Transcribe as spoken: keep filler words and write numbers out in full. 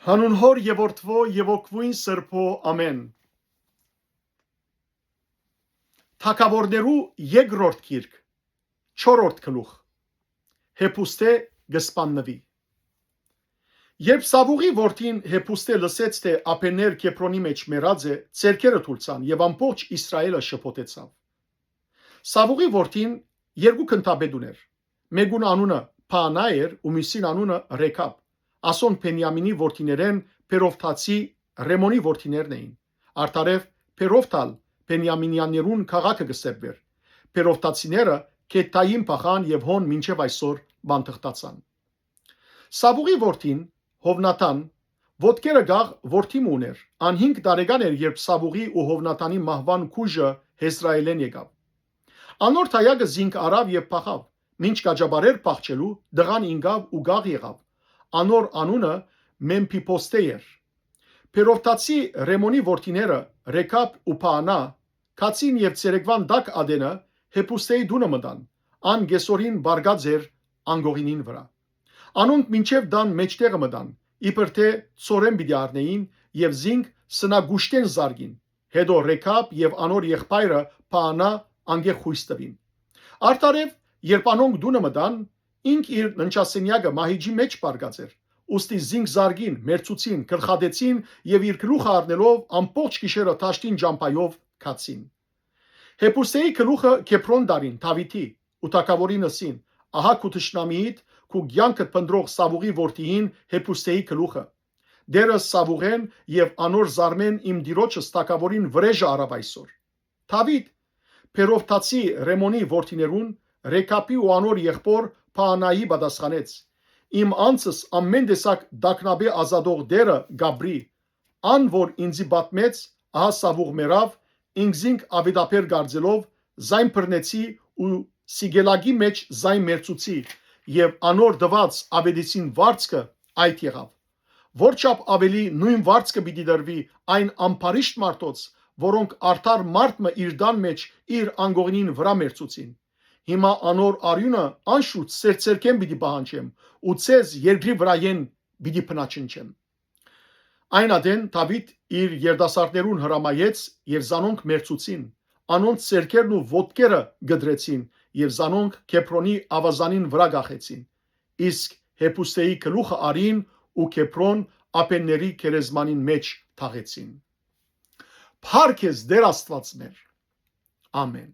Հանուն Հօր եւ Որդւոյ եւ Հոգւոյն Սրբոյ, ամէն։ Թագաւորներու երկրորդ գիրք, չորրորդ գլուխ։ Հեփուստէ կը սպաննուի։ Երբ Սաւուղի որդին Հեփուստէ լսեց թէ աբէններ Քեբրոնի մէջ մեռած է, ձեռքերը թուլցան եւ ամբողջ Իսրայէլը շփոթեցաւ։ Սաւուղի որդին երկու գնդապետ ունէր։ Մէկուն անունը Փանա էր ու միւսին անունը Ռեքապ։ Ասոնք Բենիամինի որդիներէն Փերովթացի Ռեմոնի որդիներն էին։ Արդարեւ, Փերովթ ալ Բենիամինեաններուն քաղաքը կը սեպուէր։ Փերովթացիները Քեթային փախան եւ հոն մինչեւ այսօր բանտղտացան։ Սաւուղի որդին Հովնաթան ոտքերը գաղ որդի մը ունէր։ Ան հինգ տարեկան էր, երբ Սաւուղի ու Հովնաթանի մահուան կուժը Յեզրայէլէն եկաւ։ Անոր թայակը զինք առաւ եւ փախաւ։ Մինչ կ'աճապարէր փախչելու, տղան ինկաւ ու գաղ եղաւ։ Անոր անունը Մեմփիփոստէ էր։ Փերովթացի Ռեմոնի որդիները՝ Ռեքապ ու Փանա, գացին եւ ցերեկուան տաք ատենը Հեփուստէի տունը մտան։ Ան կեսօրին բարկած էր անկողինին վրայ։ Անոնք մինչեւ տան մէջտեղը մտան, իբր թէ ցորեն պիտի առնէին եւ զինք սնագուշտէն զարկին։ Յետոյ Ռեքապ եւ անոր եղբայրը Փանա անկէ խոյս տուին։ Արդարեւ, երբ անոնք տունը մտան, ինք իր ննջասենեակը մահիճի մէջ պառկած էր, ուստի զինք զարկին, մերցուցին, գլխատեցին եւ իր գլուխը առնելով ամբողջ գիշերը դաշտին ճամբայով գացին։ Հեփուստէի գլուխը Քեբրոն տարին Դաւիթի ու թագաւորին ըսին. «Ահա քու թշնամիիդ, քու կեանքդ փնտռող Սաւուղի որդիին Հեփուստէի գլուխը։ Տէրս Սաւուղէն եւ անոր զարմէն իմ տիրոջս թագաւորին վրէժը առաւ այսօր»։ Դաւիթ Փերովթացի Ռեմոնի որդիներուն՝ Ռեքապի ու անոր եղբօր Փանայի պատասխանեց. «Իմ անձս ամէն տեսակ տագնապէ ազատող Տէրը կ'ապրի, ան որ ինծի պատմեց, ահա Սաւուղ մեռաւ, ինքզինք աւետաբեր կարծելով, զայն բռնեցի ու Սիգելակի մէջ զայն մերցուցի եւ անոր տուած աւետիսին վարձքը այդ եղաւ։ Որչափ աւելի նոյն վարձքը պիտի տրուի այն ամբարիշտ մարդոց, որոնք արդար մարդ մը իր տան մէջ իր անկողինին վրայ մերցուցին։ Հիմա անոր արիւնը անշուշտ ձեր ձեռքէն պիտի պահանջեմ ու ձեզ երկրի վրայէն պիտի բնաջնջեմ»։ Այն ատեն Դաւիթ իր երիտասարդներուն հրամայեց եւ զանոնք մերցուցին, անոնց ձեռքերն ու ոտքերը կտրեցին եւ զանոնք Քեբրոնի աւազանին վրայ կախեցին, իսկ Հեփուստէի գլուխը առին ու Քեբրոն աբէնների գերեզմանին մէջ թաղեցին։ Փառք ես, Տէր Աստուած մեր։ Ամէն։